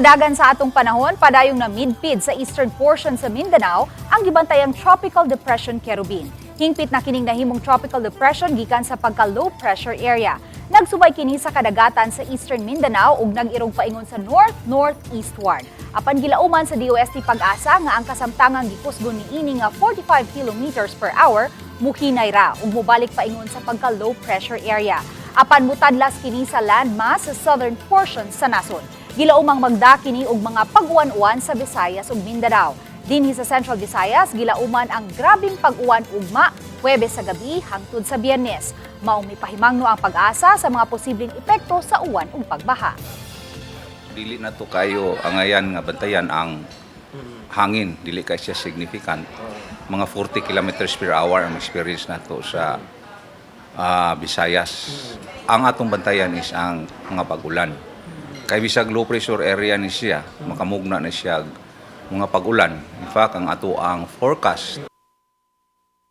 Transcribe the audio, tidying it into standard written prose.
Sa dagan sa atong panahon, padayong na midpid sa eastern portion sa Mindanao ang gibantayang Tropical Depression Kerubin. Hingpit na kining nahimong tropical depression gikan sa pagka low pressure area. Nagsubay kini sa kadagatan sa eastern Mindanao ug nag-irog paingon sa north northeastward. Apan gilauman sa DOST Pag-asa nga ang kasamtangang gikusgon niini nga 45 kilometers per hour muhinay ra ug mobalik paingon sa pagka low pressure area. Apan mutadlas kini sa landmass sa southern portion sa nasod. Gilaumang magda kini og mga pag-uwan-uwan sa Visayas ug Mindanao. Dinhi sa Central Visayas, gilauman ang grabeng pag-uwan ugma Huwebes sa gabi hangtod sa Biyernes. Maong mipahimangno ang Pag-asa sa mga posibleng epekto sa uwan ug pagbaha. Dili na to kayo angayan nga bantayan ang hangin, dili kay siya significant. Mga 40 kilometers per hour ang experience nato sa Visayas. Ang atong bantayan is ang mga pag-ulan. Kay bisag low pressure area ni siya, makamugna na siya mga pag-ulan. In fact, ang ato ang forecast